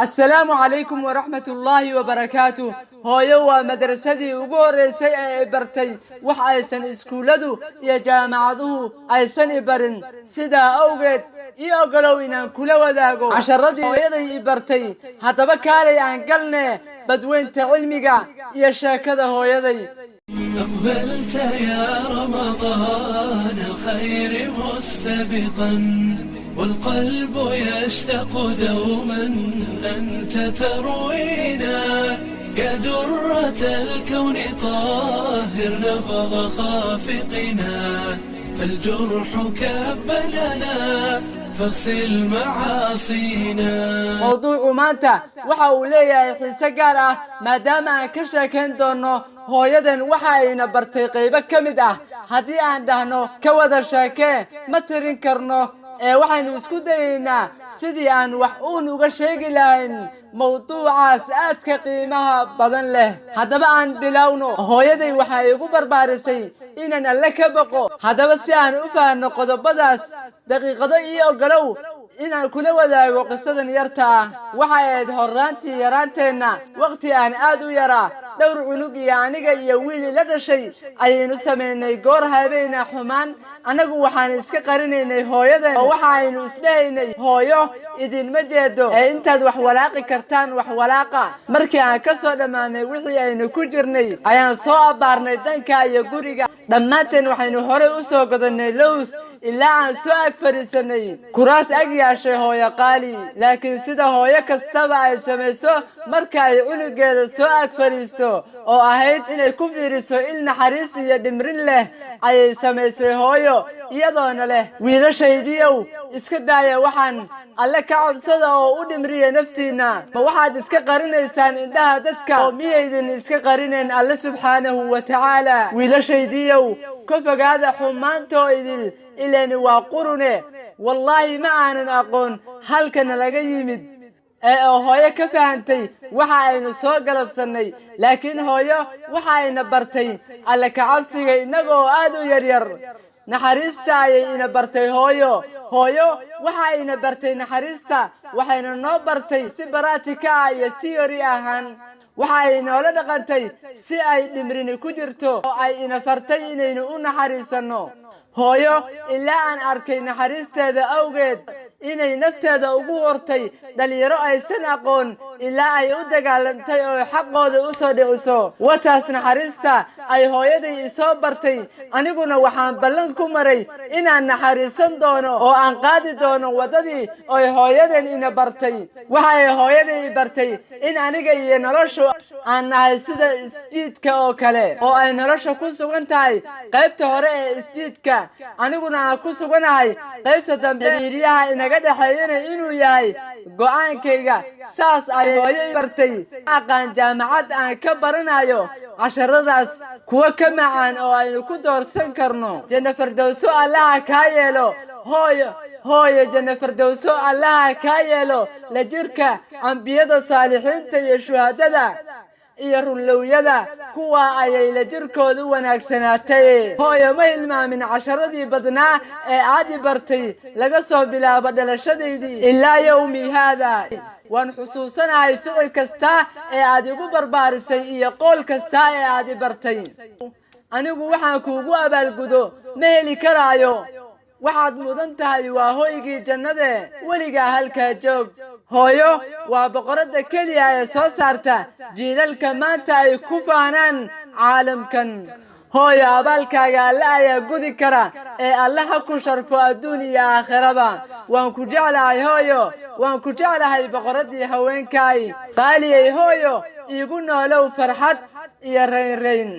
Asalaamu calaykum waraxmatullaahi wabarakaatu. Hooyo waa madrasadii ugu horreysay ee i bartay wax aysan iskuulladu iyo jaamacaduhu aysan i barin. Sidaa awgeed, ii ogolow inaan kula wadaago casharadii hooyaday i bartay. Haddaba kaalay aan galne badweynta cilmiga iyo sheekada hooyaday. أقبلت يا رمضان الخير مستبقا، والقلب يشتاق دوما أنت تروينا. يا درة الكون طهر نبض خافقنا، فالجرح كب لنا، فاغسل معاصينا. Mawduucu maanta waxa uu leeyahay xiise gaar ah, maadaama aan ka sheekayn doono hooyadan waxa ayna bartay qaybo ka mid ah. Haddii aan dhahno ka wada sheekee, ma tirin karno, ee waxaynu isku dayeynaa sidii aan wax uun uga sheegi lahayn mawduucaas aadka qiimaha badan leh. Haddaba aan bilowno. Hooyaday waxay igu barbaarisay inaan Alle ka baqo. Haddaba si aan u fahanno qodobadaas, daqiiqado ii ogolow inaan kula wadaago qisadan yarta ah. Waxay ahayd horraantii yaraanteenna, waqti aan aad u yaraa. Dhowr cunug iyo aniga iyo wiil ila dhashay ayaynu samaynay goor habeena xumaan. Annagu waxaan iska qarinaynay hooyadan, oo waxa aynu isdhehaynay, "Hooyo idinma jeedo, ee intaad wax walaaqi kartaan wax walaaqa." Markii aan ka soo dhammaanay wixii aynu ku jirnay, ayaan soo abbaarnay dhanka iyo guriga. Dhammaanteen waxaynu horey u soo godannay lows, ilaa aan soo ag fadhiisanay kuraas ag yaashay hooyo qaali. Laakiin sida hooyo kastaba ay samayso marka ay cunugeeda soo ag fadhiisto, oo ahayd inay ku fiiriso il naxariis iyo dhimrin leh, ayay samaysay hooyo, iyadoona leh, "Wiilashaydiyow, iska daaya waxaan. Alle ka cabsada oo u dhimriya naftiinna. Ma waxaad iska qarinaysaan indhaha dadka, oo miyaydin iska qarinayn Alle subxaanahu wa tacaala? Wiilashaydiyow, ka fogaada xumaantoo idil, ilani waa qurune." Wallaahi ma aanan aqoon halkana laga yimid ee oo hooyo ka fahantay waxa aynu soo galabsannay. Laakiin hooyo waxa ayna bartay Alle kacabsiga innaga oo aad u yaryar. Naxariista ayay ina bartay hooyo. Hooyo waxa ayna bartay naxariista, waxayna noo bartay si practical ah iyo theory ahaan. Waxa ay noola dhaqantay si ay dhimrini ku jirto, oo ay ina fartay inaynu u naxariisanno. Hooyo ilaa aan arkay naxariisteeda awgeed inay nafteeda ugu hortay dhalinyaro aysan aqoon, ilaa ay u dagaalantay oo xaqooda u soo dhiciso. Wataas naxariista ay hooyaday isoo bartay. Aniguna waxaan ballan ku maray inaan naxariisan doono oo aan qaadi doono waddadii oy hooyadan ina bartay. Waxa ay hooyaday i bartay in aniga iyo noloshu aan nahay sida isjiidka oo kale, oo ay nolosha ku sugan tahay qaybta hore ee isjiidka, aniguna aan ku suganahay qaybta dambe, xiriiryaha inaga dhexeeyana inuu yahay go'aankayga. Saas ay hooyo i bartay. Aqaan jaamacad aan ka baranayo casharadaas kuwa ka macaan oo aynu ku doorsan karno. Janna fardowso Allaha kaa yeelo, hooyo. Hooyo, janna fardowso Allaha kaa yeelo, la jirka ambiyada, saalixiinta iyo shuhadada iyo runlowyada. Kuwaa ayay la jirkoodu wanaagsanaatay. Hooyo, ma hilmaamin casharadii badnaa ee aad i bartay laga soo bilaabo dhalashadaydii ilaa yowmi haada. Waan xusuusanahay ficil kasta ee aad igu barbaarisay iyo qowl kasta ee aad i bartay. Anigu waxaan kuugu abaalgudo ma heli karaayo. Waxaad mudan tahay waa hoygii jannade. Weligaa halkaa joog. Hooyo waa boqoradda keliya ee soo saarta jiilalka maanta ay ku faanaan caalamkan. Hooyo, abaalkaaga Alle ayaa gudi kara, ee Alle ha ku sharfo adduun iyo aakhiraba. Waan ku jeclahay, hooyo. Waan ku jeclahay, boqoraddii haweenkaay. Qaaliyay hooyo, iigu noolow farxad iyo raynrayn.